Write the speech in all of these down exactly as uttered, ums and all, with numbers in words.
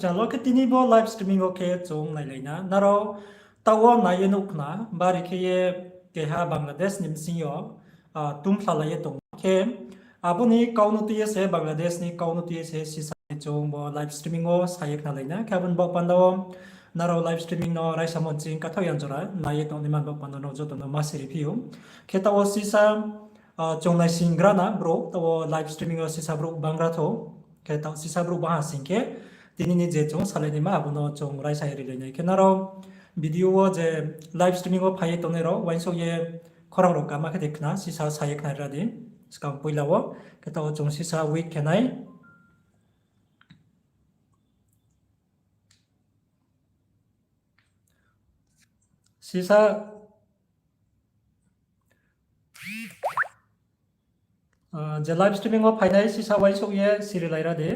Chalo khe tini bo live streaming wo khe chung nailai na. Nrao taoh wo nai ye nuh khna, bari khe ye keha Bangladesh ni bsing yo, ah, tungphlalai ye tong khe, abo ni kau no tui ye se, Bangladesh ni kau no tui ye se sisa chung bo live streaming wo sa ye khnalai na. Khe abo ni baoh panda wo nrao live streaming no raisa mo ching kathaoh yang jora nai ye tongnaima ni baoh panda no joto no ma siri phi ou. Khe taoh wo sisa, ah, chung naisinggra na brouh, taoh wo live streaming wo sisa brouh bangra thou. Khe taoh sisa brouh bangha sing khe, tini ni je chung salai naima abo no chung raisa ye rilai nai. Khe nrao video wo je live streaming wo phai ye tongnai rao, uaingsouh ye khorang rao kaham khe de khna, sisa sa ye khnari ra di, skang poila wo. Khe taoh wo chung sisa wait khe nai. Sisa, ah, je live streaming wo phainai sisa uaingsouh ye sirilai ra di.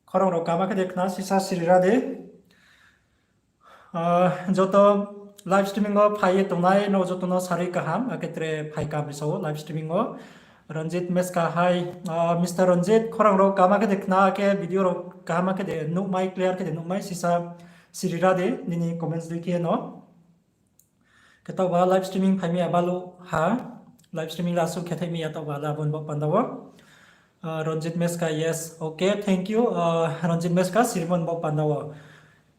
Khorang rao kaham khe de khna, sisa siri ra di. Ah, joto live streaming wo phai ye tongnai no joto no sarui kaham, akhe tre phai kaham ri sao live streaming wo. Ranjit Meska hai, ah, Mister Ranjit, khorang rao kaham khe de khna, akhe video rao kaham khe de nuhmai, clear khe de nuhmai, sisa siri ra di nini comments dei khe no. Khe taoh ba live streaming phai mi ya balu ha, live streaming la suh khe thai mi ya taoh ba la abo ni baoh panda wo. Ah, Ranjit Meska, yes, okay, thank you, ah, Ranjit Meska, sirimo ni baoh panda wo.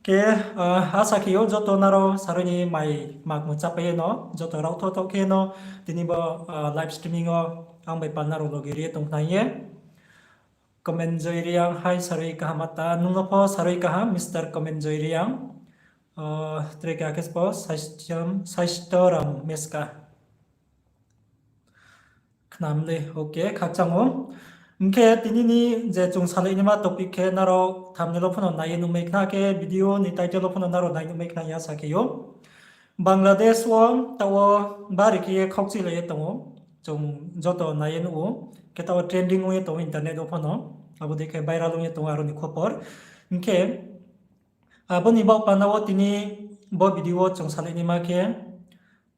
Khe, ah, asa khe ou joto nrao sarui ni mai makmo chápai ye no, joto rao thoh thoh khe no, tini bo, ah, live streaming wo ang bai pal nrao loge ri ye tong khna ye. Komen Joy Reang hai sarui kaham ata, nung no pho sarui kaham, Mister Komen Joy Reang. Ah, tre khe akhe spo, Saisto, Saisto Ram Meska. Khnam le, okay, khakchang ou. Hing khe tini ni je chung salai naima topic khe nrao thumbnail wo pho no nai ye nuhmai khna khe video ni title wo pho no nrao nai nuhmai khna ya sa khe ou. Bangladesh wo taoh wo bari khe ye khaukchuilai ye tong ou. Chung joto nai ye nuh ou. Khe taoh wo trending ong ye tong ou internet wo pho no. Abo dei khe viral ong ye tong ou aro ni khopor. Hing khe abo ni baoh panda wo tini bo video wo chung salai naima khe,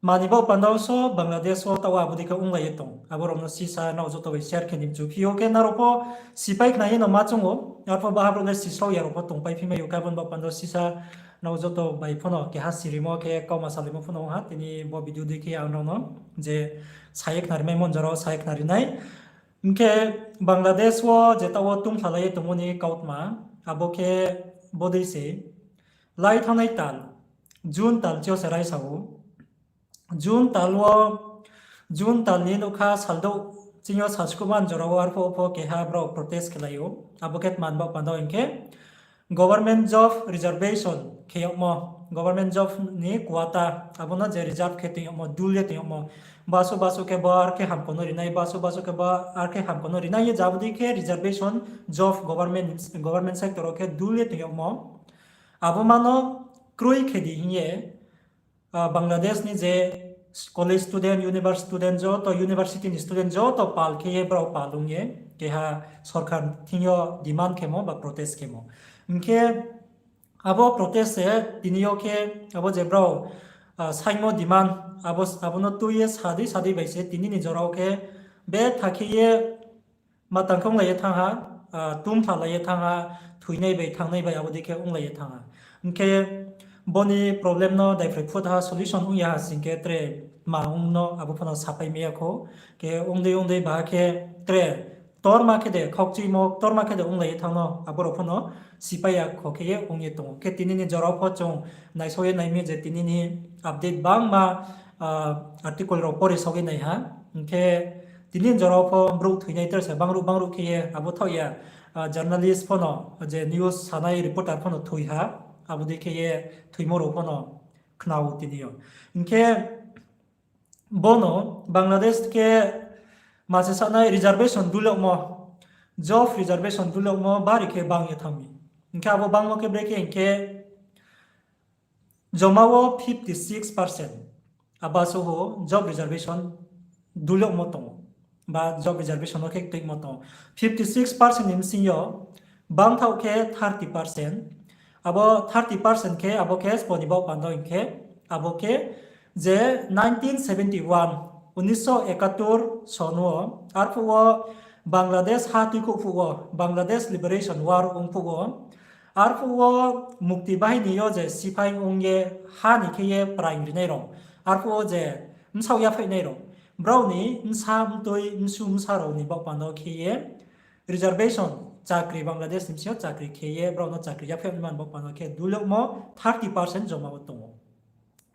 mani baoh panda wo so Bangladesh wo taoh wo abo dei khe onglai ye tong. Abo rao no sisa nrao joto bai share khe ni mchu phi ou khe nrao pho sipai khna ye no ma choung ou. Arpho baha brouh le sislao ya rao pho tongpai phi mai ou khe abo ni baoh panda wo sisa nrao joto bai pho no keha sirimo khe kauma salaimo pho no ong ha. Tini bo video dei khe ang nrao no je sa ye khnari maimo jora wo sa ye khnari nai. Hing khe Bangladesh wo je taoh wo tungphlalai ye tongmo ni kautma, abo khe bodei se, lai thanngnai tal, June tal chi yo se raisa ou. June tal wo, June tal ni nougkha saldouh ching yo salskuhman jora wo arphuh pho keha brao protest khelai ou. Abo khe tma ni baoh panda wo hing khe, government job reservation khe yagmo, government job ni quota, abo no je reserve khe tong yagmo, dul ye tong yagmo, basu basu khe bo ar khe hamko no rinai, basu basu khe bo ar khe hamko no rinai ye jabo dei khe reservation job government, government sector wo khe dul ye tong yagmo. Abo ma no kroi khe di hing ye, ah, Bangladesh ni je college student, university student joto, university ni student joto pal khe ye brao pal ong ye keha sorkar thing yo demand khemo ba protest khemo. Hing khe abo protest se tini yo khe abo je brao, ah, saingmo demand abo, abo no tui ye sadei sadei bai se tini ni jora wo khe betha khe ye ma tang khe onglai ye thanng ha, ah, tungphlalai ye thanng ha, thoinai bai thanngnai bai abo dei khe onglai ye thanng ha. Hing khe bo ni problem no daiphroi phut ha solution ong ya ha sing khe tre ma ong no abo pho no sapai mai ya khou. Khe ong dei ong dei baha khe tre ktorma khe de khaukchuimo, ktorma khe de onglai ye thanng no abo rao pho no sipai ya kho khe ye ong ye tong ou. Khe tini ni jora wo pho chung naisao ye nai mi je tini ni update bangma, ah, article rao pori sao ye nai ha. Hing khe tini ni jora wo pho brouh thoinai tre se bangruh bangruh khe ye abo thaoh ya, ah, journalist pho no, je news sanai reporter pho no thoi ha, abo dei khe ye thoimo rao pho no khna ou tini yo. Hing khe bo no Bangladesh khe ma se sanai reservation dul yagmo, job reservation dul yagmo bari khe bang ye thanng mi. Hing khe abo bangmo khe brekhe hing khe joma wo fifty six percent abo suh job reservation dul yagmo tong ou, ba job reservation wo khe ktoimo tong ou. Fifty six percent ni bsing yo bangthaoh khe thirty percent. Abo thirty percent khe abo khe sbo ni baoh panda hing khe abo khe je nineteen seventy one, উনিশশো একাত্তর son wo, arphuh wo Bangladesh ha tuikhouh phuh wo, Bangladesh Liberation War ong phuh wo, arphuh wo Mukti Bahini yo je siphai ong ye ha ni khe ye praing rinai rao, arphuh wo je bsaoh yaphaihnai rao, brao ni bsa mtui bsu bsa rao ni baoh panda wo khe ye reservation chakri, Bangladesh ni bsing yo chakri khe ye brao no chakri yaphaihnai man baoh panda wo khe dul yagmo thirty percent joma wo tong ou.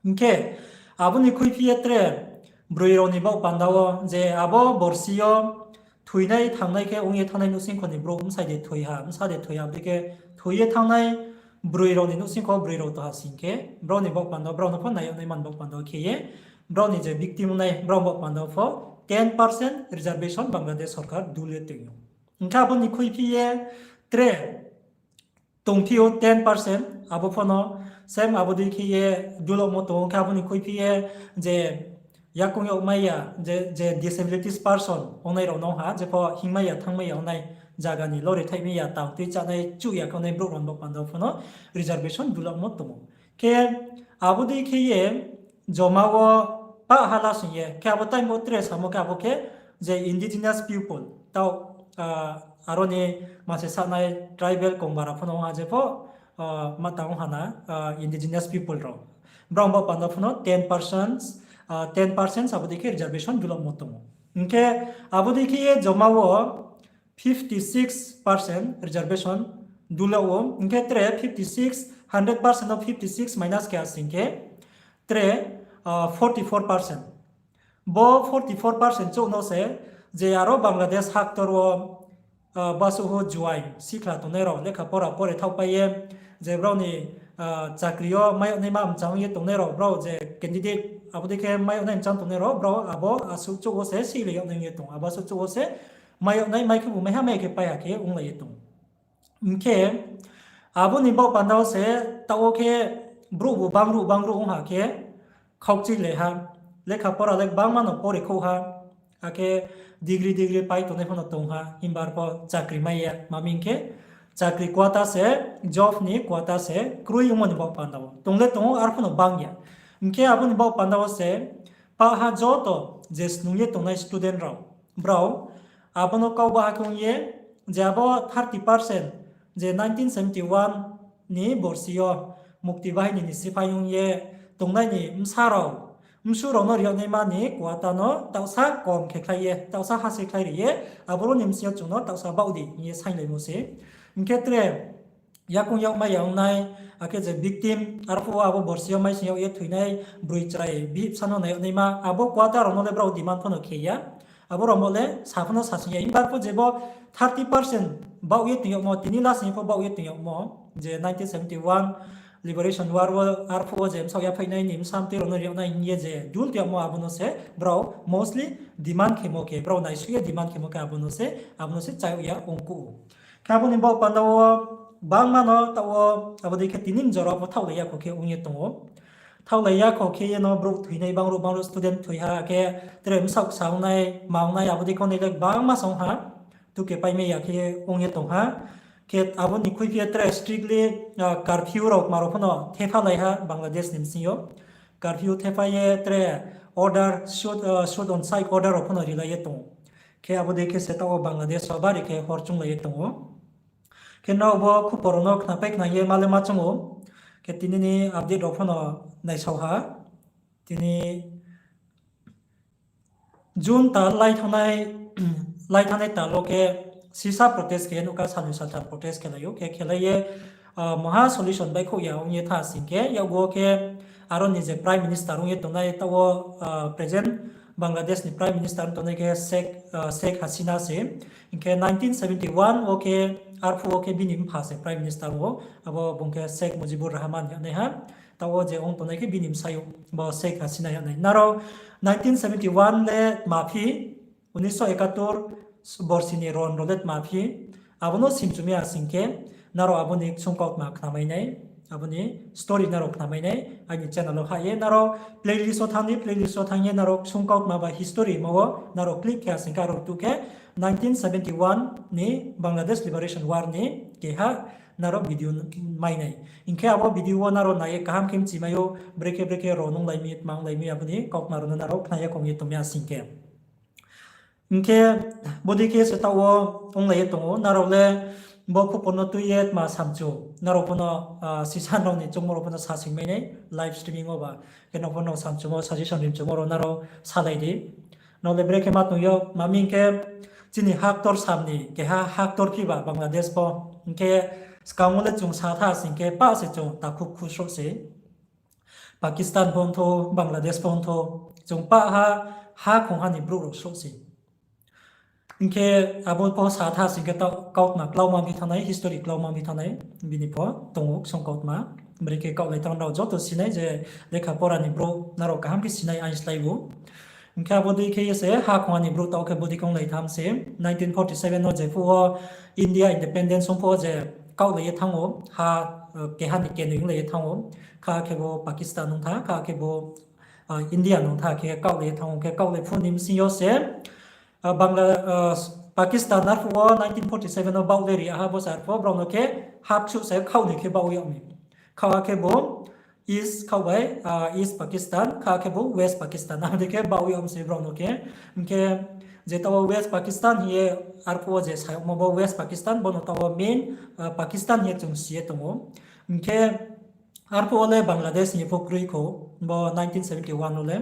Hing khe abo ni khuiphi ye tre broi rao ni baoh panda wo je abo borsi yo thoinai thanngnai khe ong ye thanngnai nouhsingkho ni brouh bsai de thoi ha, bsa de thoi ha, abo dei khe thoi ye thanngnai broi rao ni nouhsingkho broi rao tong ha sing khe, brao ni baoh panda wo, brao no pho nai yag nai man baoh panda wo khe ye, brao ni je victim ong nai, brao baoh panda wo pho ten percent reservation Bangladesh sorkar dul ye toing ou. Hing khe abo ni khuiphi ye tre tongphi ou ten percent, abo pho no same abo dei khe ye dul yagmo tong ou. Khe abo ni khuiphi ye je yakoung yagmai ya, je, je disabilities person ongnai rao no ha, jepho hingmai ya, thanngmai ya ongnai, zaga ni lori thaihmai ya, tang tui chánai chuh ya khe ongnai brouh rao ni baoh panda wo pho no reservation dul yagmo tong ou. Khe abo dei khe ye joma wo pah ha lasing ye, khe abo time wo tre samo khe abo khe je indigenous people, taoh, aro ni ma se sanai tribal kongbara pho no ha jepho, ma tang ha na, indigenous people rao. Brao baoh panda pho no ten percent, ten percent abo dei khe reservation dul yagmo tong ou. Hing khe abo dei khe ye joma wo fifty six percent reservation dul yag ou, hing khe tre fifty six, hundred percent no fifty six minus khe ha sing khe tre, forty four percent. Bo forty four percent chouh no se je aro Bangladesh haktor wo, basuh ho juai sikhla tongnai rao, lekha pora pore thaohpai ye, je brao ni chakri yo mai yag naima mchang ye tongnai rao, brao je candidate abo dei khe mai yag nai mchang tongnai rao, brao abo asuh chouh wo se sihlai yag nai ye tong, abo asuh chouh wo se mai yag nai, mai khebu mai ha, mai khe pai ha khe onglai ye tong. Hing khe abo ni baoh panda wo se taoh wo khe brouh bu bangruh bangruh ong ha khe khaukchilai ha, lekha pora le gbangma no pore khouh ha, akhe degree degree pai tongnai pho no tong ha, himba arpho chakri mai ya, ma hing khe chakri quota se, job ni quota se kroi ongmo ni baoh panda wo tong le tong ou, arpho no bang ya. Hing khe abo ni baoh panda wo se pah ha joto je snung ye tongnai student rao, brao abo no kau baha khe ong ye, je abo thirty percent je nineteen seventy one ni borsi yo Mukti Bahini ni siphai ong ye tongnai ni bsa rao, bsuh rao no ri yag naima ni quota no taohsa kom khe khlai ye, taohsa ha se khlai ri ye, aboro ni bsing yo chung no taohsa baoh di hing ye sainglaimo se. Hing khe tre yakoung yagmai ya ong nai, akhe je victim, arphuh wo abo borsi yo maising yag ye thoinai broi chrai bihih bsa no nai yag naima, abo quota rao no le brao demand pho no khe ya. Abo rao bo le sa pho no sasing ya. Himba arpho je bo thirty percent baoh ye toing yagmo, tini lasing pho baoh ye toing yagmo, je nineteen seventy one Liberation War wo arphuh wo je bsaoh yaphaihnai ni bsa mtui rao no ri yag nai hing ye je dul toing yagmo, abo no se brao mostly demand khemo khe, brao naisuh ye demand khemo khe abo no se, abo no se chá yag ya ongkuh ou. Khe abo ni baoh panda wo gbangma no taoh wo abo dei khe tini jora pho thaohlai ya kho khe ong ye tong ou. Thaohlai ya kho khe ye no brouh thoinai bangruh bangruh student thoi ha, khe tre bsaoh ksa ong nai, ma ong nai, abo dei khe ong nai le gbangma song ha, tuke paimai ya khe ong ye tong ha. Khe abo ni khuiphi ye tre strictly curfew rao kma rao pho no thephalai ha Bangladesh ni bsing yo. Curfew thepha ye tre order, shoot on sight order rao pho no rilai ye tong ou. Khe abo dei khe se taoh wo Bangladesh wo bari khe hor chunglai ye tong ou. Khe nrao bo khupor rao no khnapai khna ye ma le ma choung ou. Khe tini ni update rao pho no naisao ha. Tini June tal lai thanngnai, lai thanngnai tal wo khe sisa protest khe ye nuhkha, salnoi saltham protest khelai ou, khe khelai ye maha solution baihkhouh ya ong ye thanng sing khe, yakgu wo khe aro ni je Prime Minister ong ye tongnai taoh wo, present Bangladesh ni Prime Minister ong tongnai khe Sheikh Hasina se. Hing khe nineteen seventy one wo khe, arphuh wo khe bini mpha se Prime Minister ong ou, abo bung khe Sheikh Mujibur Rahman yag nai ha. Taoh wo je ong tongnai khe bini bsayouh bo Sheikh Hasina yag nai. Nrao nineteen seventy one le tma phi, unisho ekatur borsi ni ron rao le tma phi, abo no simchumi ya sing khe, nrao abo ni ksung kautma khnamai nai, abo ni story nrao khnamai nai, aini channel wo hah ye nrao playlist wo thanng di, playlist wo thanng ye nrao ksung kautma ba history mo wo nrao click khe ya sing khe aro tuh khe nineteen seventy one ni Bangladesh Liberation War ni keha nrao video mai nai. Hing khe abo video wo nrao nai ye kaham khe mchimai ou, brekhe brekhe ron onglai mi, tma onglai mi, abo ni kautma rao no nrao khna ya kong ye tongmai ya sing khe. Hing khe bodei khe se taoh wo onglai ye tong ou, nrao le bo khupor no tui ye tma samchu, nrao pho no, sisa nrao ni choungmo rao pho no sasing mai nai live streaming wo ba, khe nrao pho no samchumo, suggestion rimchumo rao nrao salai di. Nrao le brekhe ma tong yo, ma mi hing khe chini haktor sam ni keha haktor phiba Bangladesh pho. Hing khe skang wo le chung sa tha sing khe pah se chung takhu khusrouh se. Pakistan pho ongthou, Bangladesh pho ongthou, chung pah ha, ha khongha ni brouh rao srouh se. Hing khe abo pho sa tha sing khe taoh kautma klauma phi thanng nai, history klauma phi thanng nai, bini pho tong ou ksong kautma. Brekhe kaohlai thanng nrao joto si nai je lekha pora ni brouh nrao kaham khe si nai aini slái ou. Hing khe abo dei khe ye se ha khongha ni brouh taoh khe bodei khe onglai thanng se, nineteen forty seven no jephuh wo India independence ong phuh wo je kaohlai ye thanng ou, ha, keha ni kenoi onglai ye thanng ou, kha khe bo Pakistan ong tha, kha khe bo, India ong tha khe kaohlai ye thanng ou, khe kaohlai phuh ni bsing yo se, Pakistan arphuh wo nineteen forty seven no baoh le ri ya ha, bo se arphuh wo brao no khe hapsuh se khaoh ni khe baoh yag mi. Khaoh ha khe bo East khaoh bai, East Pakistan, kha khe bo West Pakistan, abo dei khe baoh yag mi se brao no khe. Hing khe je taoh wo West Pakistan hing ye arphuh wo je sa yagmo bo West Pakistan, bo no taoh wo main, Pakistan hing ye chung si ye tong ou. Hing khe arphuh wo le Bangladesh hing ye pho kroi kho, bo nineteen seventy one wo le,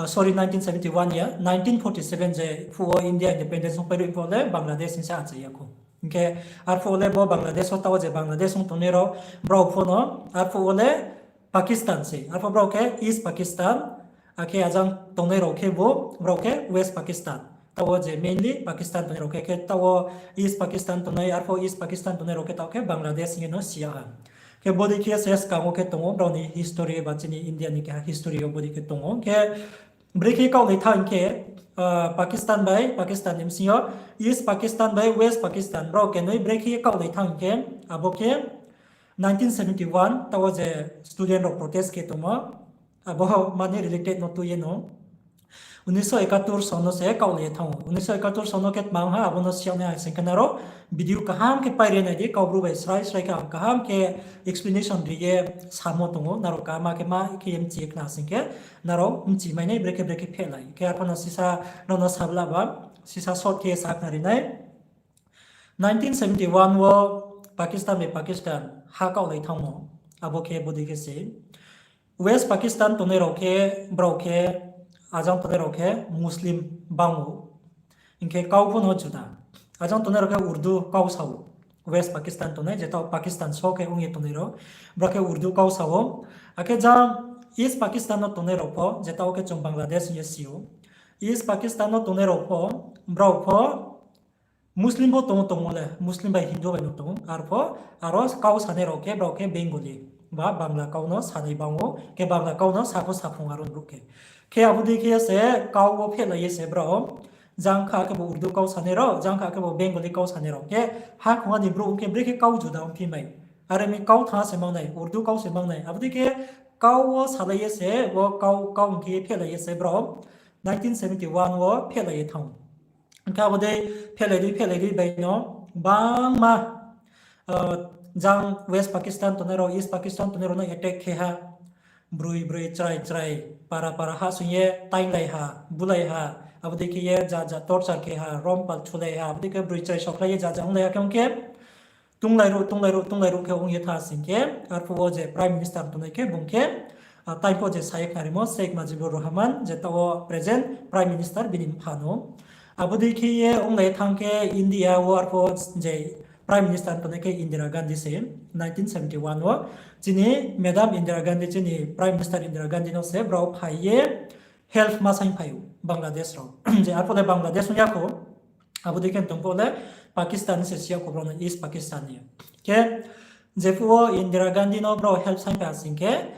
sorry, nineteen seventy one ya, nineteen forty seven je phuh wo India independence ong pai ruh pho le Bangladesh hing se achai ya kho. Hing khe arphuh wo le bo Bangladesh wo taoh wo je Bangladesh ong tongnai rao, brao pho no arphuh wo le Pakistan se, arphuh brao khe East Pakistan, akhe ajang tongnai rao khe bo, brao khe West Pakistan. Taoh wo je mainly Pakistan tongnai rao khe, khe taoh wo East Pakistan tongnai, arphuh East Pakistan tongnai rao khe taoh khe Bangladesh hing ye no si ya ha. Khe bodei khe se skang wo khe tong ou, brao ni history ba chini India ni keha history yo bodei khe tong ou. Khe brekhe kaohlai thanng khe, Pakistan bai Pakistan ni bsing yo East Pakistan bai West Pakistan brao kenoi brekhe kaohlai thanng khe, abo khe nineteen seventy one taoh wo je student rao protest khe tongmo, abo mani related no tui ye no. Unisho ekatur son no se kaohlai ye thanng ou. Unisho ekatur son no khe tma ong ha, abo no si yag nai ha sing khe nrao video kaham khe pai ri nai di, Kaubru bai srai srai khe ang kaham khe explanation ri ye samo tong ou, nrao kaham khe ma khe ye mchi ye khna sing khe, nrao mchi mai nai brekhe brekhe phehlai. Khe arphuh no sisa nrao no sabla ba, sisa short khe ye sakhnari nai. Nineteen seventy one wo Pakistan bai Pakistan ha kaohlai thanngmo, abo khe bodei khe se. West Pakistan tongnai rao khe, brao khe, ajang tongnai rao khe Muslim bang ou. Hing khe kau pho no juda. Ajang tongnai rao khe Urdu kau sa ou. West Pakistan tongnai, jeta Pakistan so khe ong ye tongnai rao, brao khe Urdu kau sa ou. Akhe jang East Pakistan no tongnai rao pho, jeta wo khe chung Bangladesh hing ye si ou. East Pakistan no tongnai rao pho, brao pho Muslim pho tong ou, tongmo le Muslim bai Hindu bai no tong ou. Arpho aro kau sanai rao khe brao khe Bengali ba Bangla kau no sanai bang ou, khe Bangla kau no sa pho saphrung aro brouh khe. Khe abo dei khe se kau wo phehlai ye se brao, jang kha khe bo Urdu kau sanai rao, jang kha khe bo Bengali kau sanai rao. Khe hakhongha ni brouh ong khe brekhe kau juda ongphi mai. Are mi kau thanng se mangnai, Urdu kau se mangnai. Abo dei khe kau wo salai ye se, bo kau, kau ong khe phehlai ye se brao nineteen seventy one wo phehlai ye thanng ou. Hing khe abo dei phehlai dei, phehlai dei bai no bangma, jang West Pakistan tongnai rao, East Pakistan tongnai rao no attack khe ha. Broi broi chrai chrai, para para ha sung ye tainglai ha, bulai ha, abo dei khe ye ja ja torture khe ha, rom pal thulai ha, abo dei khe broi chrai sokhlai ye ja ja onglai ha khe ong khe tunglai ruh, tunglai ruh, tunglai ruh khe ong ye tha sing khe, arphuh wo je Prime Minister tongnai khe bung khe, tai pho je sa ye khnarimo Sheikh Mujibur Rahman, jeta wo present Prime Minister bini mpha no. Abo dei khe ye onglai thanng khe India wo arphuh je Prime Minister tongnai khe Indira Gandhi se, nineteen seventy one wo. Chini Madam Indira Gandhi, chini Prime Minister Indira Gandhi no se brao phai ye help ma saing phai ou Bangladesh rao. Je arphuh le Bangladesh ong ya kho, abo dei khe tong pho le Pakistan se si ya kho brao no, East Pakistan ni. Khe jephuh wo Indira Gandhi no brao help saing phai ha sing khe,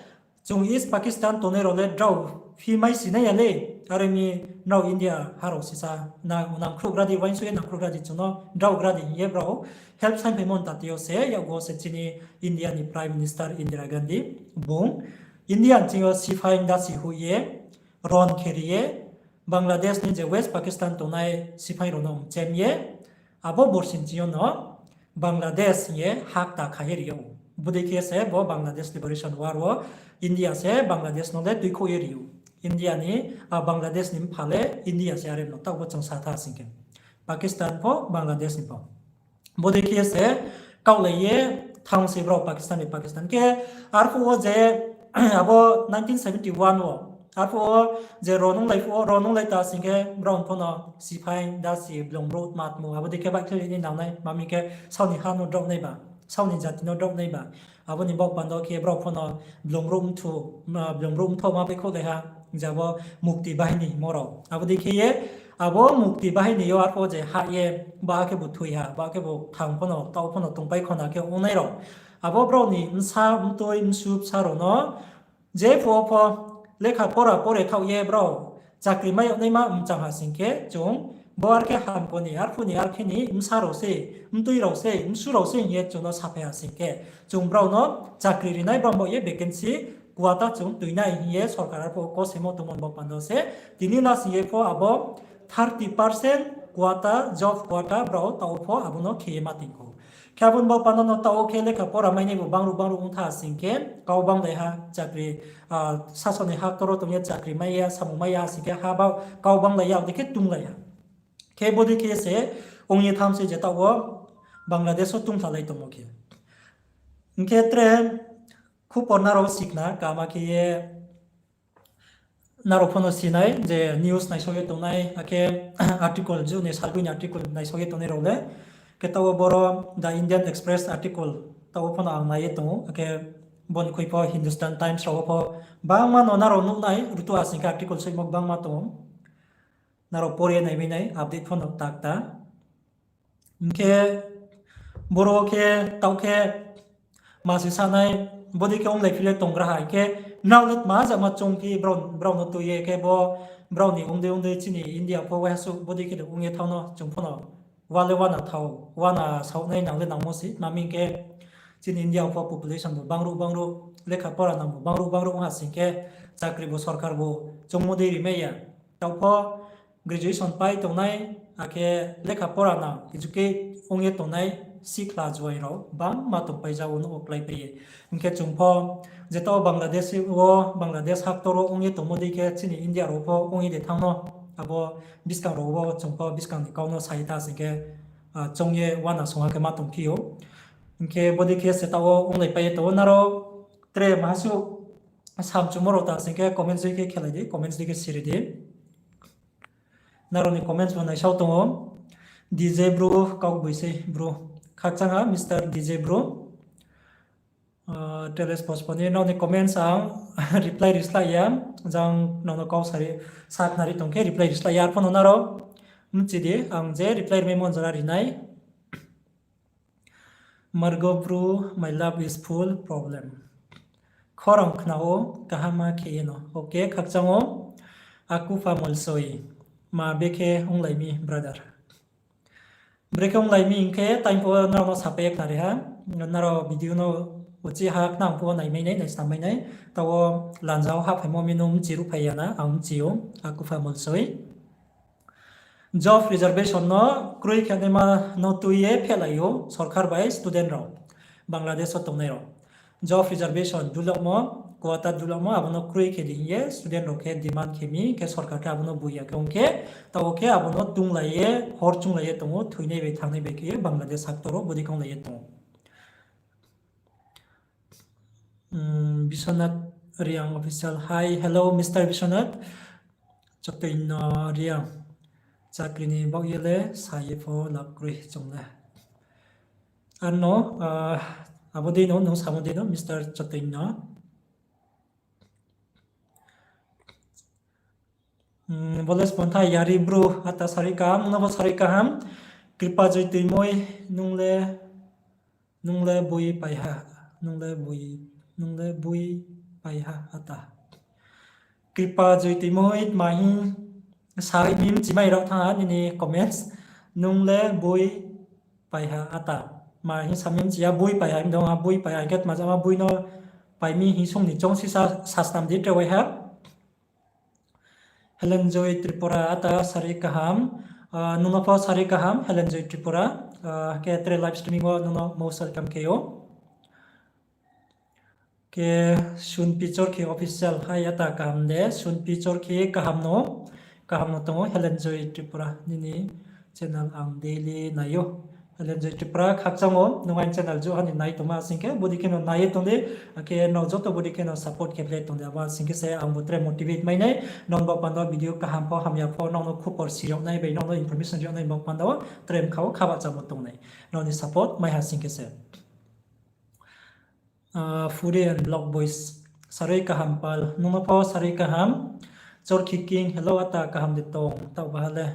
chung East Pakistan tongnai rao le drao phi mai si nai ya le, are mi nrao India ha rao sisa, nangkhruhgra di, uaingsouh ye nangkhruhgra di, chung no drao gra di hing ye brao help saing phaimo ni tati yo se, yakgu wo se chini India ni Prime Minister Indira Gandhi, bung India ni ching yo siphai dasi hoih ye, ron khe ri ye, Bangladesh ni je West Pakistan tongnai siphai rao no mchem ye, abo borsi ni ching yo no Bangladesh hing ye ha kta kha ye ri ou. Bodei khe se bo Bangladesh Liberation War wo India se Bangladesh no le tuikhouh ye ri ou. India ni, a, Bangladesh ni mpha le India se are no taoh bo chung sa tha sing khe. Pakistan pho, Bangladesh ni pho. Bodei khe se kaohlai ye thanng se brao Pakistan ni Pakistan khe, arphuh wo je, abo nineteen seventy one wo, arphuh wo je ro nunglai phuh wo, ro nunglai ta sing khe brao pho no siphai dasi blung brouh matmu, abo dei khe baihkhlai ni nangnai, ma mi khe saoni ha no drao nai ba, saoni jati no drao nai ba. Abo ni baoh panda khe brao pho no blung brouh mthu, ma, blung brouh mtho ma bai khouhlai ha, je abo mukti bahini hingmo rao. Abo dei khe ye, abo mukti bahini yo arphuh je hah ye, ba khe bo thoi ha, ba khe bo thang pho no, taoh pho no tongpai khona khe ongnai rao. Abo brao ni bsa, mtoi, msu, bsa rao no, je phuh wo pho lekha pora pore thaoh ye brao chakri mai yag naima mchang ha sing khe, chung bo ar khe hamko ni, arphuh ni ar khe ni bsa rao se, mtoi rao se, msu rao se hing ye chung no saphai ha sing khe, chung brao no chakri rinai, brao baoh ye vacancy quota chung tuinai hing ye sorkar arphuh kosemo tongmo ni baoh panda se, tini last year pho abo thirty percent quota, job quota brao taoh wo pho abo no khe ye ma tong khou. Khe abo ni baoh panda no taoh wo khe lekha pora mainai bo bangruh bangruh ong tha sing khe, kau banglai ha chakri, a, sasaoh ni ha ktor wo tong ye chakri mai ya, samung mai ya sing khe, ha ba kau banglai ya, abo dei khe tunglai ha. Khe bodei khe se ong ye tham se je taoh wo Bangladesh wo tungphalai tongmo khe. Hing khe tre khupor nrao sikhna kama khe ye nrao pho no sinai je news naisao ye tongnai, akhe article, juni salboi ni article naisao ye tongnai rao le. Khe taoh wo boro The Indian Express article taoh wo pho no ang nai ye tong ou, akhe bo ni khui pho Hindustan Times rao wo pho bangma no nrao nuhnai, rutu asing khe article soimo gbangma tong ou. Nrao pore naimai nai, update pho no takta. Hing khe boro khe taoh khe ma se sanai, bodei khe onglai phi le tonggra ha, hing khe nrao le tma jama choung phi brao, brao no tui ye khe bo brao ni ongdei ongdei chini India pho waiha suh bodei khe de ong ye thanng no chung pho no. Wa le wana thao, wana saoh nai nang le nangmo se, ma mi hing khe chini India pho population bo bangruh bangruh, lekha pora nang bo bangruh bangruh ong ha sing khe, chakri bo sorkar bo choungmo dei rimai ya. Taoh pho graduation pai tongnai, akhe lekha pora nang, educate ong ye tongnai sikhla juai rao bangma tongpai ja wo nouh wo kláipai ye. Hing khe chung pho je taoh Bangladesh wo, Bangladesh ha ktor wo ong ye tongmo dei khe chini India rao pho ong ye de thanng no, abo buskang rao wo chung pho buskang ni kau no sa ye ta sing khe, a, choung ye wana songha khe ma tongphi ou. Hing khe bodei khe se taoh wo onglaipai ye tong ou, nrao tre maha suh samchumo rao ta sing khe comments dei khe khelai di, comments dei khe siri di. Nrao ni comments bo naisao tong ou. D J Bru, kaugboi sei Bru. Khakchang ha Mister D J Bru. Teles posponi nrao ni comments ang reply ri slái ya, jang nrao no kau sari sakhnari tong khe reply ri slái ya, arphuh no nrao mchi di, ang je reply rimai mon jora ri nai. Margo Bru, my love is full problem. Khorang khna ou, kaham ma khe ye no. Okay, khakchang ou. Akupha Molsoi. Ma bekhe onglai mi, brother. Brekhe onglai mi hing khe, time pho nrao no sapai ye khnari ha. Nrao video no uchih ha khnang pho naimai nai, naisnam mai nai. Taoh wo lanja wo hahphaimo mi no mchi ruhphai ya na, ang mchi ou, Akupha Molsoi. Job reservation no kroi khe naima no tui ye phehlai ou sorkar bai student rao, Bangladesh wo tongnai rao. Job reservation dulamo, quota dulamo, abo no kroi khe di hing ye student rao khe demand khe mi, khe sorkar khe abo no boi ya khe ong khe, taoh wo khe abo no tunglai ye, hor chunglai ye tong ou, thoinai bai thanngnai bai khe ye Bangladesh ha ktor wo bodei khe onglai ye tong ou. Biswanath Reang official. Hi, hello, Mister Biswanath. Chotoino Reang. Chakri ni baoh ye le sa ye pho lab kroi chung le. Ano, abo dei no, nung samo dei no, Mister Chotoino. Bo le spontha yari bro, ata sari kaham, nung no bo sari kaham. Kripa Joi Tuimoi, nung le, nung le boi pai ha, nung le boi, nung le boi pai ha, ata. Kripa Joi Tuimoi, tma hing sa mi mchimai rao thanng ha nini comments, nung le boi pai ha, ata. Tma hing sa mi mchi ya, boi pai ha, hing dong ha, boi pai ha, hing khe tma jama boi no pai mi hing song ni choung sisa sasnam di tre wai ha. Helen Joy Tripura, ata sari kaham, nung no pho sari kaham, Helen Joy Tripura, khe tre live streaming wo nung no most welcome khe ou. Khe Sunpi Chorkhi official hai ata kaham de, Sunpi Chorkhi kaham no, kaham no tong ou, Helen Joy Tripura nini channel ang daily nai ou. Helen Joy Tripura khakchang ou, nung aini channel jouh ha ni nai tongma sing khe, bodei khe no nai ye tong di, akhe nrao joto bodei khe no support khe phlai tong di, abo sing khe se ang bo tre motivate mai nai, nrao ni baoh panda wo video kaham pho hamya pho nrao no khupor si yag nai bai nrao no information ri yag nai baoh panda wo tre bkha wo kha bahchamo tong nai, nrao ni support mai ha sing khe se. Foodie and Vlog Boys, sarui kaham pal, nung no pho sarui kaham. Chorkhi King, hello ata kaham de tong, taoh baha le.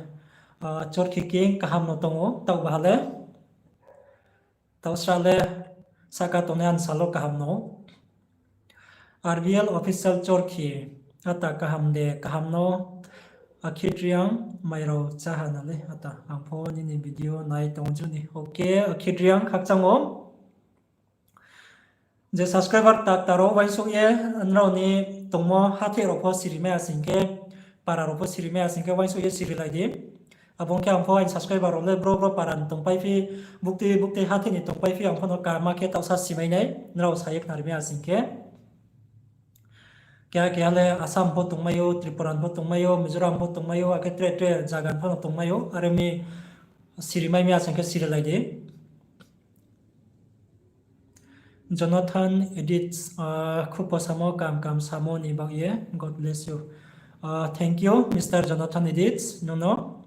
Chorkhi King kaham no tong ou, taoh baha le. Taoh sra le, sahka tongnai ansal wo kaham no. R B L Official Chorkhi, ata kaham de, kaham no. Akhit Reang, mai rao chá ha na le, ata, ang pho nini video nai tong ju ni. Okay, Akhit Reang, khakchang ou. Je subscriber ta, ta rao uaingsouh ye, nrao ni tongmo hathái rao pho siri mai ya sing khe, para rao pho siri mai ya sing khe, uaingsouh ye sirilai di. Abo ong khe ang pho aini subscriber rao le bro bro para ni tongpai phi, bukti bukti hathái ni tongpai phi, ang pho no kama khe taohsa simai nai, nrao sa ye khnari mai ya sing khe. Keha keha le Assam pho tongmai ou, Tripura ni pho tongmai ou, Mizoram pho tongmai ou, akhe tre tre zaga ni pho no tongmai ou, are mi siri mai mi ya sing khe sirilai di. Jonathan Edits, khupor samo, kaham kaham samo ni baoh ye, God bless you. Thank you, Mister Jonathan Edits, nung no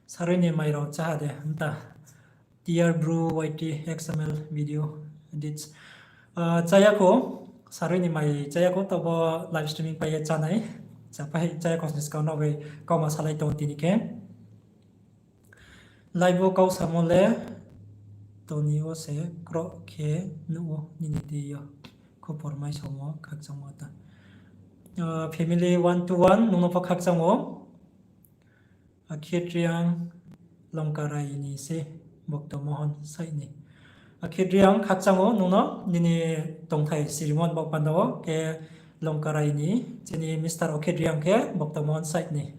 sarui ni mai rao chá ha de, mta. T R Bru Y T X M L Video Edits. Chá ya kho, sarui ni mai chá ya kho, taoh bo live streaming pai ye chá nai. Chápai chá ya kho sni skang no bai kauma salai tong tini khe. Live wo kau samo le toni wo se kroh khe nuh ou nini tei yo. Khupor mai samo khakchangmo ta. Family one to one nung no pho khakchang ou. Akhit Reang Longkarai ni se Bhakta Mohon side ni. Akhit Reang khakchang ou nung no nini tongthai sirimo ni baoh panda wo khe Longkarai ni chini Mister Akhit Reang khe Bhakta Mohon side ni.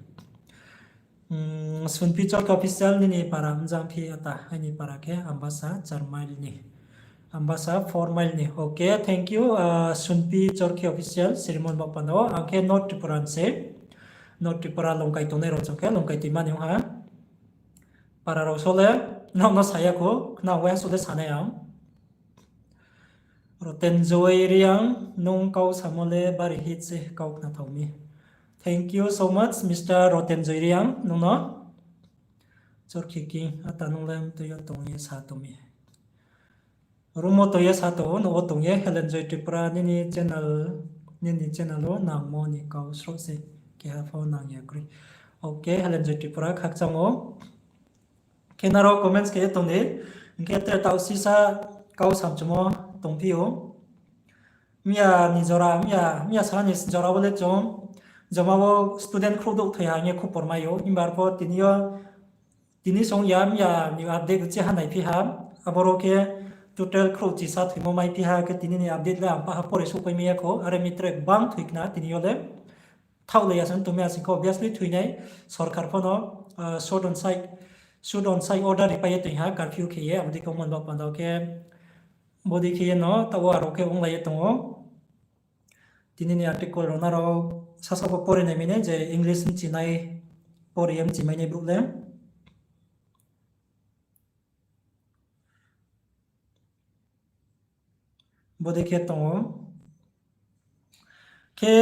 Sunpi Chorkhi Official nini para mjang phi ata, aini para khe Ambasa four mile ni. Ambasa four mile ni. Okay, thank you, Sunpi Chorkhi Official, sirimo ni baoh panda wo, ang khe North Tripura ni se. North Tripura Longkai tongnai rao chung khe Longkai tuima ni ong ha. Para rao so le, nrao no sa ya kho, khna wai ha so de sanai ang. Rotenjoy Reang, nung kau samo le bari hit se kau khnathao mi. Thank you so much, Mister Rotenjoy Reang, nung no. Chorkhi King, ata nung le mtui yo tong ye sa tong mi. Room wo tong ye sa tong ou, nouh wo tong ye, Helen Joy Tripura, nini channel, nini channel wo nangmo ni kau sroh se, keha pho nang ya kroi. Okay, Helen Joy Tripura, khakchang ou. Khe nrao comments khe ye tong di, hing khe tre taoh sisa kau samchumo tongphi ou. Miya ni jora, miya, miya sal ni jora wo le chung, joma wo student khrouh douh thoi ha hing ye khupor mai ou, himba arpho tini yo, tini song ya miya ni update uchih ha naiphi ha, aboro khe total khrouhchisa thoimo maiphi ha, khe tini ni update le ang paha pore souhpai mai ya kho, are mi tre gbang thoi khna tini yo le. Thaoh le ya se tongmai ya sing khe obviously thoi nai, sorkar pho no shoot on sight order ripai ye tong ha, curfew khe ye, abo dei khe ongmo ni baoh panda wo khe, bodei khe ye no taoh wo aro khe onglai ye tong ou. Tini ni article rao nrao sasa pho pore nai mai nai je English mchinai, pore ye mchi mai nai brouh le. Bodei khe tong ou. Khe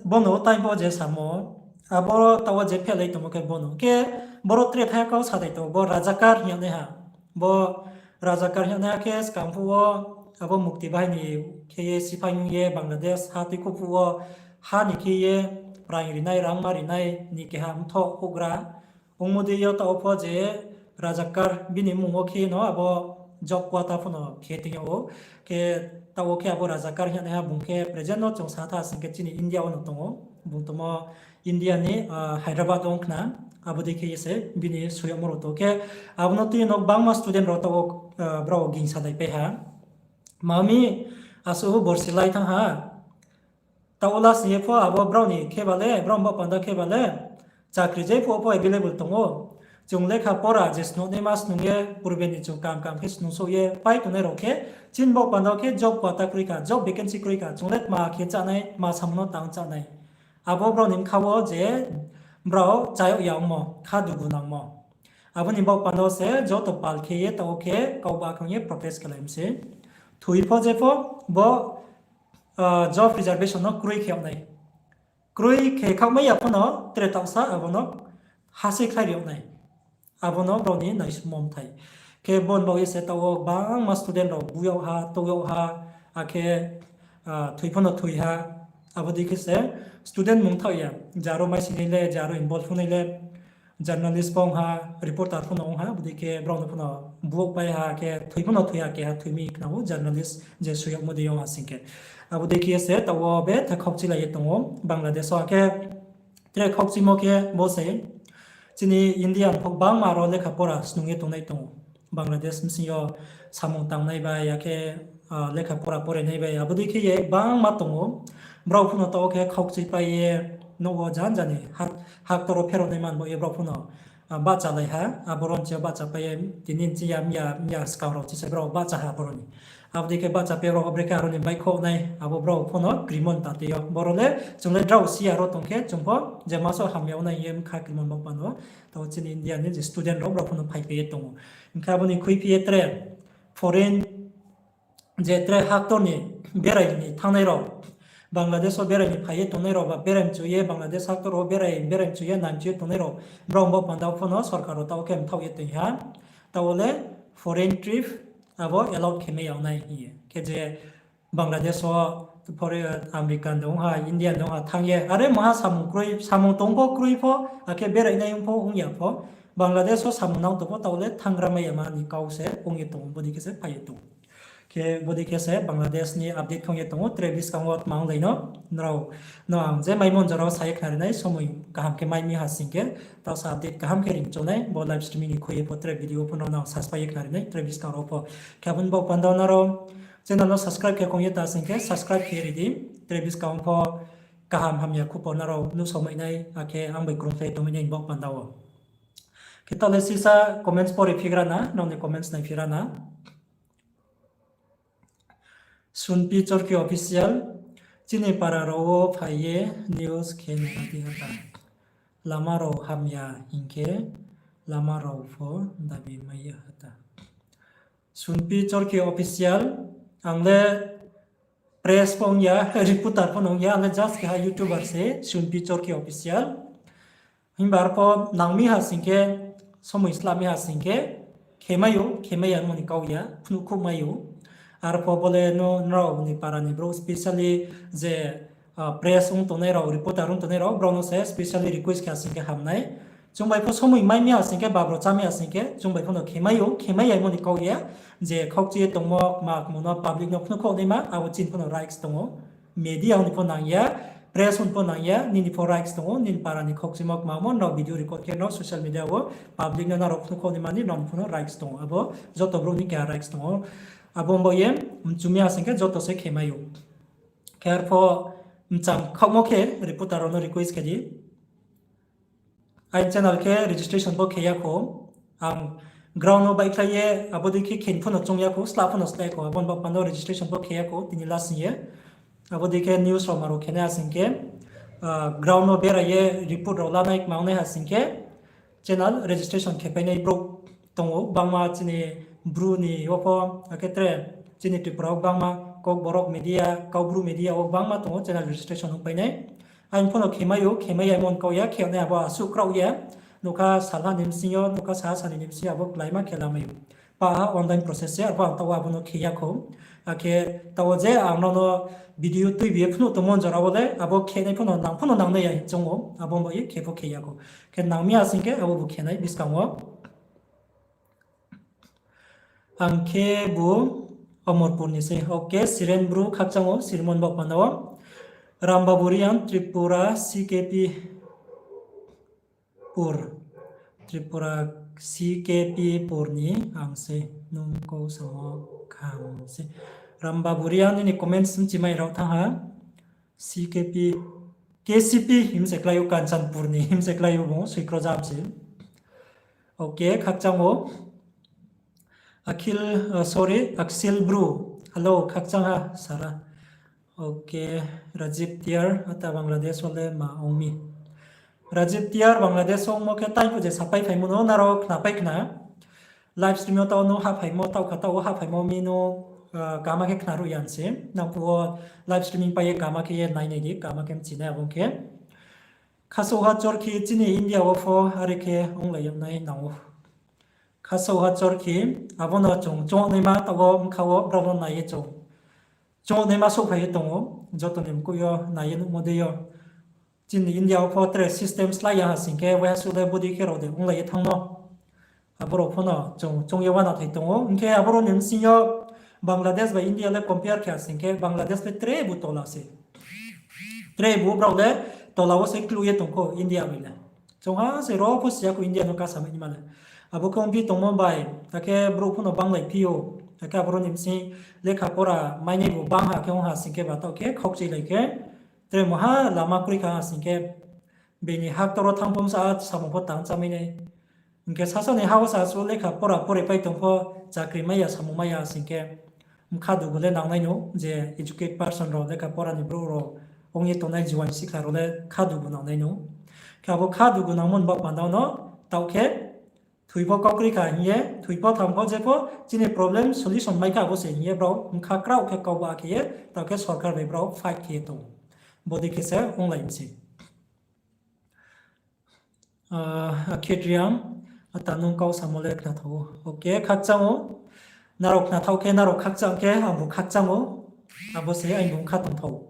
bono time pho je samo, abo taoh wo je phelai tongmo khe bono. Khe boro tre thai kau sadai tong ou, bo Rajakar hing yagnaiha. Bo Rajakar hing yagnaiha khe skang phuh wo abo mukti bahini khe ye siphai ong ye Bangladesh ha tuikhouh phuh wo ha ni khe ye raing rinai, rangma rinai ni keha mthoh houhgra. Ongmo dei yo taoh wo pho je Rajakar bini mmung wo khe no abo job quota pho no khe tong yag ou. Khe taoh wo khe abo Rajakar hing yagnaiha bung khe present no chung sa tha sing khe chini India wo no tong ou. Bung tongmo India ni Hyderabad wo ong khna. Abo dei khe ye se bini soi yagmo rao tong khe abo no tui no gbangma student rao taoh wo brao gingsa daipai ha. Ma mi asuh borsi lai thanng ha. Taoh wo last ni ye pho abo brao ni khe ba le, brao ni baoh panda khe ba le, chakri je phuh wo pho available tong ou. chung lekha pora je snungnaima snung ye, purbe ni chung kam kam khe snungsouh ye pai tongnai rao khe, chini baoh panda wo khe job quota kroi kha, job vacancy kroi kha, chung le tma khe chánai, tma samung no tang chánai. Abo brao ni bkha wo je brao chayag ya ongmo, kha dugu nangmo. Abo ni baoh panda wo se joto pal khe ye taoh wo khe kau ba khang ye protest khelai mi se. Thoi pho je pho bo job reservation no kroi khe yag nai. Kroi khe khaohmai ya pho no tre taohsa abo no hase khlai ri yag nai. Abo no brao ni naisumo mthai. Khe bo ni baoh ye se taoh wo gbangma student rao bu yag ha, tou yag ha, akhe thoi pho no thoi ha. Abo dei khe se student mung thaoh ya, je aro maisinai le, je aro involve ongnai le, journalist pho ong ha, reporter pho no ong ha, abo dei khe brao no pho no bu yag pai ha, khe thoi pho no thoi ha, keha thoi mi khna ou journalist je soi yagmo dei ong ha sing khe. Abo dei khe se taoh wo betha khaukchilai ye tong ou Bangladesh wo, akhe tre khaukchimo khe bo se chini India ni pho gbangma aro lekha pora snung ye tongnai tong ou. Bangladesh bsing yo samung tangnai bai, akhe lekha pora porainai bai, abo dei khe ye gbangma tong ou. Brao pho no taoh wo khe khaukchi pai ye nouh wo jan jani haktor wo pherao nai man bo ye brao pho no bahchalai ha, abo ro ni chi yo bahcha pai ye tini chi ya, mya, mya skang rao chi se brao bahcha ha abo ro ni. Abo dei khe bahcha pai rao brekhe aro ni baihkhouh nai, abo brao pho no krimo ni ta tei yo. Boro le chung le drao si ya ro tong khe chung pho je maso hamya ongnai hing ye bkha krimo ni baoh panda wo. Taoh chini India ni je student rao brao pho no phaipai ye tong ou. Hing khe abo ni khuiphi ye tre foreign je tre haktor ni berai ni thanngnai rao, Bangladesh wo berai ni phai ye tongnai rao ba berai mchu ye Bangladesh haktor wo berai, berai mchu ye nai mchu ye tongnai rao, brao ni baoh panda wo pho no sorkar rao taoh wo khe mthaoh ye tong ha. Taoh wo le foreign trip abo allowed khe mai ya nai hing ye. Khe je Bangladesh wo, American de ong ha, Indian de ong ha, thanng ye are maha samung kroi, samung tong pho kroi pho, akhe berai nai ong pho ong ya pho, Bangladesh wo samung nang tong pho taoh le thannggra mai ya ma ni kau se ong ye tong ou, bodei khe se phai ye tong ou. Khe bodei khe se Bangladesh ni update khong ye tong ou, tre buskang wo tma onglai no, nrao no ang je maimo ni jora wo sa ye khnari nai, somoi kaham khe mai mi ha sing khe, taoh sa update kaham khe ring chonai, bo live streaming ni khui ye pho tre video pho nrao no ang saspai ye khnari nai, tre buskang rao pho. Khe abo ni baoh panda wo nrao channel no subscribe khe khong ye ta sing khe subscribe khe ri di, tre buskang pho kaham hamya khupo nrao nuhsao mai nai, akhe ang bai krungkhlai tongmai nai ni baoh panda wo. Khe taoh le sisa comments pore phigra na, nrao ni comments nai phigra na. Sunpi Chorki Official, chini para rao wo phai ye news khe nai di ha ta. Lama rao hamya hing khe lama rao pho dabi mai ya ha ta. Sunpi Chorki Official, ang le press pho ong ya, reporter pho no ong ya, ang le just keha YouTuber se, Sunpi Chorki Official. Himba arpho nang mi ha sing khe, somoi sla mi ha sing khe, khe mai ou, khe mai ya mo ni kau ya, phnuhkhouh mai ou. Arpho bo le no, nrao ni para ni brouh specially je press ong tongnai rao, reporter ong tongnai rao, brao no se specially request khe ha sing khe ham nai. Chung bai pho somoi mai mi ha sing khe, babro chá mi ha sing khe, chung bai pho no khe mai ou, khe mai ya mo ni kau ya, je khaukchi ye tongmo, kma kmo no public no phnuhkhouh naima, abo chini pho no rights tong ou. Media ni pho nang ya, press ni pho nang ya, nini pho rights tong ou, nini para ni khaukchimo kma mo, nrao video record khe nrao social media wo public no nrao phnuhkhouh naima ni nrao ni pho no rights tong ou. Abo joto brouh ni keha rights tong ou. Abo bo ye mchu mi ha sing khe joto se khe mai ou. Khe arpho mchang khaohmo khe reporter rao no request khe di. Aini channel khe registration pho khe ya khou. Ang ground no baihkhlai ye, abo dei khe khe pho no choung ya khou, sla pho no slái khou, abo ni baoh panda registration pho khe ya khou, tini last ni ye. Abo dei khe news rao ma rao khe nai ha sing khe, ground no berai ye report rao lanai kma ong nai ha sing khe, channel registration khe painai brouh tong ou, gbangma chini Bru ni wo pho, akhe tre chini Tripura wo gbangma, Kokborok media, Kaubru media wo gbangma tong ou, channel registration ong painai. Aini pho no khe mai ou, khe mai ya mon kau ya, khe nai abo asuh kraoh ya. Nokha salha ni bsing yo, nokha saha sani ni bsing yo abo kláima khe lamai ou. Pah ha online process se, arpho ang taoh wo abo no khe ya khou. Akhe taoh wo je ang nrao no video tuibi ye phnuh tongmo jora wo le, abo khe nai pho no nang pho no nang nai ya hing choung ou, abo bo ye khe pho khe ya khou. Khe nang mi ha sing khe abo bo khe nai buskang wo. Ang khe bo Omorpur ni se. Ok, Siren Bru khakchang ou, Sirmon baoh panda wo. Rambabu Reang, Tripura C K P Pur. Tripura C K P Pur ni ang se, nung kau samo kaham se. Rambabu Reang, nini comments mchimai rao thanng ha. C K P, K C P him se klái ou, Kanchanpur ni him se klái ou, bo soikrojam se. Okay, khakchang ou. Akhil, uh, sorry, Aksil Bru. Hello, khakchang ha, Sara. Okay, Rajib Tiar, ata Bangladesh wo le ma ong mi. Rajib Tiar, Bangladesh wo ongmo khe tang phuh je sapai phaimo no nrao khnapai khna. Live stream yo taoh no haphaimo, taoh kha taoh wo haphaimo mi no, uh, kaham khe khna ruh ya se. Nang phuh wo live streaming pai ye kaham khe ye nai nai di, kaham khe mchi nai abo khe. Khasouha Chorkhi chini India wo pho are khe onglai yag nai nang ou. Khasouha Chorkhi, abo no chung chongnaima taoh wo bkha wo brao no nai ye chung. Chongnaima souhphai ye tong ou, joto ni mkoih yo nai ye nuhmo dei yo. Chini India wo pho tre system slái ya ha sing khe, waiha suh le bodei khe rao de onglai ye thanngmo. Abo rao pho no chung choung ye uana thai tong ou. Hing khe abo rao ni bsing yo Bangladesh bai India le compare khe ha sing khe, Bangladesh le trebu tola se. Trebu brao le tola wo se kluh ye tong kho India bai le. Chung ha se ro pho si ya kho India no kasa mai nima le. Abo khe ongphi tongmo bai, akhe brouh pho no banglai phi ou. Akhe abo rao ni bsing lekha pora mainai bu bang ha khe ong ha sing khe ba taoh khe khaukchuilai khe. Tre moha lama kroi kha ha sing khe, bini haktor wo thanng pho bsa samung pho tang chámai nai. Hing khe sasa ni ha wo se asuh lekha pora pore pai tong pho, chakri mai ya, samung mai ya sing khe, bkha dugu le nangnai nou, je educate person rao, lekha pora ni brouh rao ong ye tongnai juaing sikhla rao le kha dugu nangnai nou. Khe abo kha dugu nangmo ni baoh panda no, taoh khe, thoi pho kau kroi kha hing ye, thoi pho thanng pho je pho, chini problem solution mai kha abo se hing ye brao bkha kraoh khe kau ba khe ye, taoh khe sorkar bai brao fight khe ye tong ou. Bodei khe se onglai mi se. Ah, Akhit Reang, ata nung kau samo le khnathao ou. Okay, khakchang ou. Nrao khnathao khe, nrao khakchang khe, angbu khakchang ou. Abo se aini bung kha tongthao.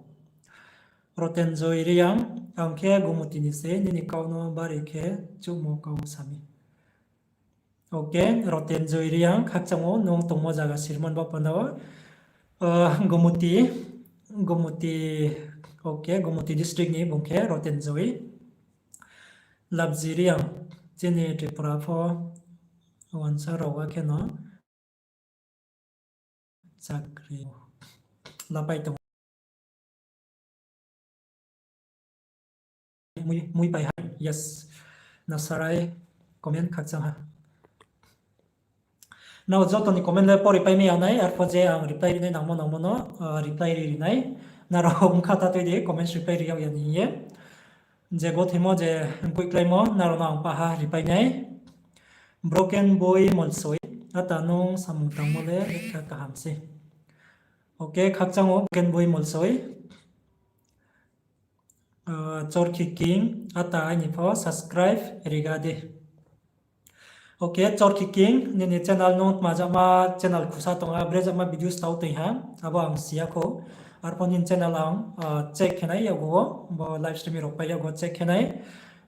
Rotenjoy Reang, ang khe Gumuti ni se, nini kau no bari khe chuhmo kau sa mi. Okay, Rotenjoy Reang, khakchang ou, nung tongmo zaga sirmon baoh panda wo. Ah, Gumuti, Gumuti, okay, Gumuti district ni bung khe Rotenjoy. Labji Reang, chini Tripura pho uansa rao wa kheno chakri lapai tong. Mui, mui pai ha, yes. Nasarai comment khakchang ha. Nrao joto ni comment le pori pai mai ya nai, arpho je ang reply ri nai nangmo nangmo no, ah, reply ri ri nai. Nrao bkha ta tui di, comments reply ri yag ya ni hing ye. Je gothaimo je mkoih kláimo, nrao no ang paha reply nai. Broken Boy Molsoi, ata nung samung tangmo le kha kaham se. Okay, khakchang ou Broken Boy Molsoi. Ah, Chorkhi King, ata aini pho subscribe riga di. Okay, Chorkhi King, nini channel no tma jama channel khusa tong ha, bre jama videos tao tong ha, abo ang si ya kho. Arpho nini channel ang, ah, check khe nai yago wo, bo live stream rao pai yago check khe nai.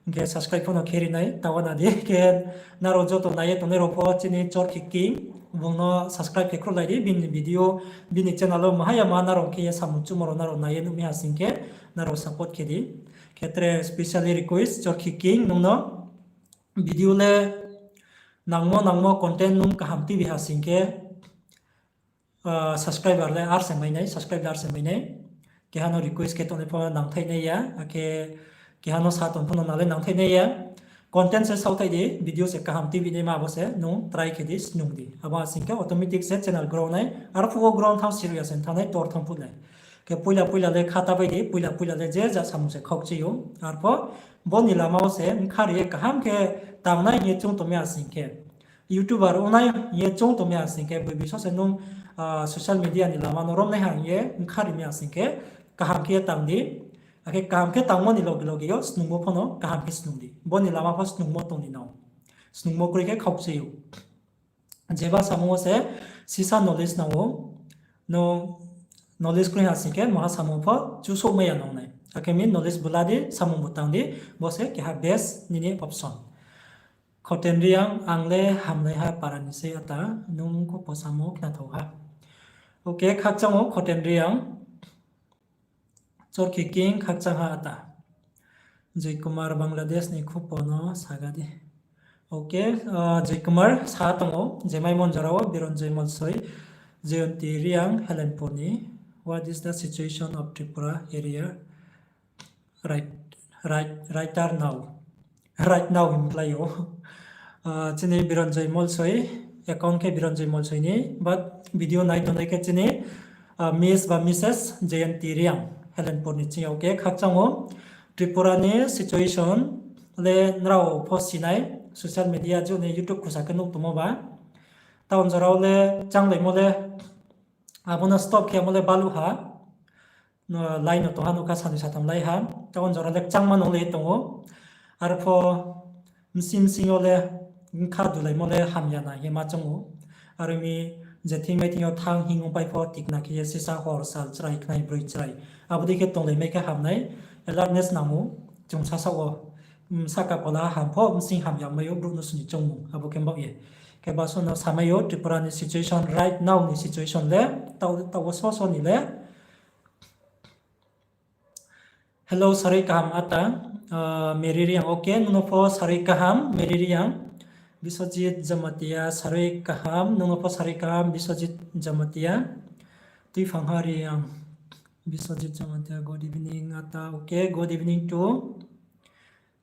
Hing khe subscribe pho no khe ri nai, taoh na di. Khe nrao joto nai ye tongnai rao pho chini Chorkhi King, bung no subscribe khe khruhlai di, bini video, bini channel wo maha ya maha nrao khe ye samung chumo rao nrao nai ye nuh mi ha sing khe, nrao support khe di. Khe tre specially request, Chorkhi King, nung no video le nangmo nangmo content nung kaham tuibi ha sing khe, ah, subscriber le ar se mai nai, subscribe le ar se mai nai. Keha no request khe tongnai pho nangthai nai ya, akhe keha no sa tong pho no nang le nangthai nai ya. Content se saothai di, video se kaham tuibi naima abo se nung try khe di, snung di. Abo ha sing khe automatic se channel grow nai, arphuh wo grow thanng siro ya se thanng nai, tor thanng phuh nai. Khe poila poila le kha ta bai di, poila poila le je ja samung se khaukchi ou. Arpho bo ni lama wo se bkha ri ye kaham khe tangnai hing ye choung tong mi ha sing khe, YouTuber ongnai hing ye choung tong mi ha sing khe, boi biso se nung, ah, social media ni lama no romnai ha hing ye bkha ri mi ha sing khe, kaham khe tang di. Akhe kaham khe tangmo ni loge loge yo snungmo pho no kaham khe snung di. Bo ni lama pho snungmo tong di nang. Snungmo kroi khe khaukchi ou. Jeba samung wo se sisa knowledge nang ou. Nung knowledge kroi ha sing khe maha samung pho chusouh mai ya nang nai. Akhe mi knowledge bu la di, samung bu tang di, bo se keha best nini option. Khoten Reang, ang le hamnaiha para ni sei ata, nung khupo samo khnathao ha. Okay, khakchang ou Khoten Reang. Chorkhi King khakchang ha ata. Joy Kumar Bangladesh ni khupo no saga di. Okay, ah, Joy Kumar sa tong ou, Jemai Monjora wo Bironjoy Molsoi, Jayanti Reang, Helenpur ni. What is the situation of Tripura area right, right, right now? Right now himklai ou. Ah, chini Biranjoy Molsoi, account khe Biranjoy Molsoi ni, but video nai tongnai khe chini, ah, Miss ba Missus Jayanti Reang, Helenpur ni ching yo khe khakchang ou. Tripura ni situation le nrao pho sinai, social media jone YouTube khusa khe nuh tongmo ba. Town jora wo le changlaimo le, abo no stop khe amo le baluh ha. No, line no tongha nukha sanoi satham lai ha. Town jora le kchangma no le tong ou. Arpho bsing bsing yo le bkha dulaimo le hamya na hima choung ou. Aro mi je thing mai thing yo thanng hing ongpai pho tikna khe ye sisa hor sal chrai khnai broi chrai. Abo dei khe tonglaimai khe hamnai. Alertness nang ou. Chung sasa wo, mm, sahka pola ham pho bsing hamya mai ou brouh no sini choungmung. Abo khe baoh ye. Khe baso no samai ou Tripura ni situation, right now ni situation le, tao, tao wo so so ni le. Hello, sarui kaham ata, ah, Meri Reang, okay, nung no pho sarui kaham, Meri Reang, Biswajit Jamatia, sarui kaham, nung no pho sarui kaham, Biswajit Jamatia, Tuiphangha Reang, Biswajit Jamatia, good evening, ata, okay, good evening to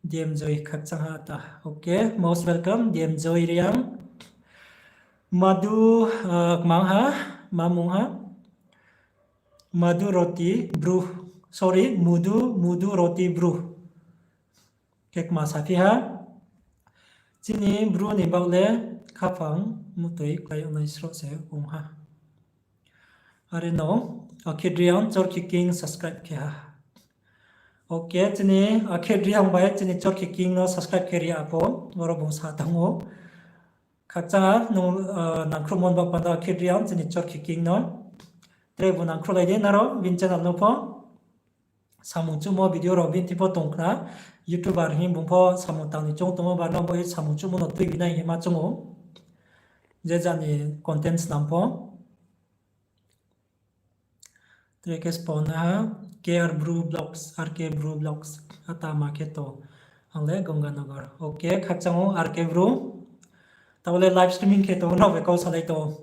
D M Joy khakchang ha ata, okay, most welcome, D M Joy Reang, Madhu, ah, kmang ha, ma mung ha, Madhu Roti Bru, sorry, Mudu, Mudu Roti Bru. Khe kma saphi ha. Chini Bru ni baoh le khaphang mutoi klái yag nai sroh se ong ha. Are no, Akhil Reang, Chorkhi King subscribe khe ha. Okay, chini Akhil Reang bai chini Chorkhi King no subscribe khe ri ya pho, boro bung sa tong ou. Khakchang ha, nung, ah, nangkhruhmo ni baoh panda Akhil Reang chini Chorkhi King no. Tre bu nangkhruhlai di nrao, bini channel no pho. Samung chuhmo video rao bini thing pho tong khna. YouTuber hing bung pho samung tang ni choung tongmo ba no bo samung chuhmo no tuibi nai hima choung ou. Je jani content snam pho. Tre khe spona ha, K R Bru Vlogs, R K Bru Vlogs, ata ma khe to, ang le Ganganagar. Okay, khakchang ou R K Bru. Tao le live streaming khe tong, nrao bai kau salai tong.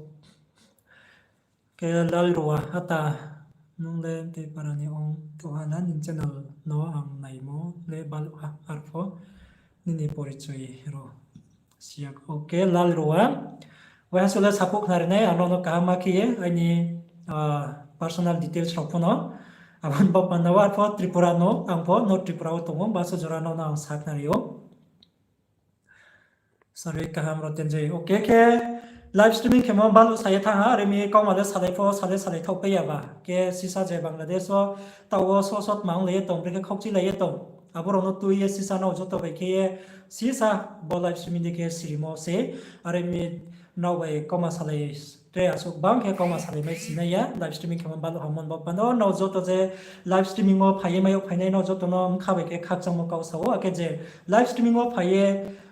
Khe Lal Rua, ata, nung le tei para ni ong tong ha na, nini channel no ang naimo le baluh ha, arpho nini porichoi ro. Siyak, okay, Lal Rua. Waiha sole sakhouh khna rinai, ang no kaham ma khe ye, aini, ah, personal details rao pho no. Abo ni baoh panda wo arpho Tripura no, ang pho North Tripura wo tong ou, baso jora no ang sa khna ri ou. Sarui kaham Rotenjoy. Okay, khe live streaming khemo baluh sa ye thanng ha, are mi kauma le salai pho, sale salai thaoh pai ya ba. Khe sisa je Bangladesh wo, tao wo so so tma onglai ye tong, brekhe khaukchuilai ye tong. Abo rao no tui ye sisa nrao joto bai khe ye, sisa bo live streaming dei khe sirimo se, are mi nrao bai kauma salai tre asuh bang khe kauma salai mai sinai ya, live streaming khemo baluh ha mo ni baoh panda wo, nrao joto je live streaming wo phai ye mai yag phainai nrao joto no bkha bai khe khakchangmo kau sa ou, akhe je live streaming wo phai ye,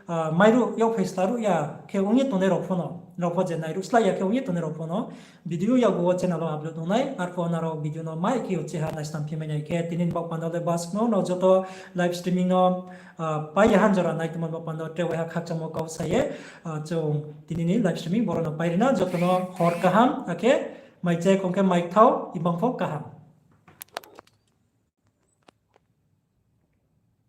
ah, mairuh yag phai slaruh ya khe ong ye tongnai rao pho no, nrao pho je nairuh slái ya khe ong ye tongnai rao pho no, video yakgu wo channel wo upload ong nai, arpho nrao video no mai khe uchih ha naisnam phi mai nai khe, tini ni baoh panda le bas no, nrao joto live streaming no, ah, pai ya hanjora nai tongmo ni baoh panda wo tre waiha khakchangmo kau sa ye, ah, chung tini ni live streaming boro no pai ri na, joto no hor kaham, akhe mai chai khong khe mai kthao, imang pho kaham.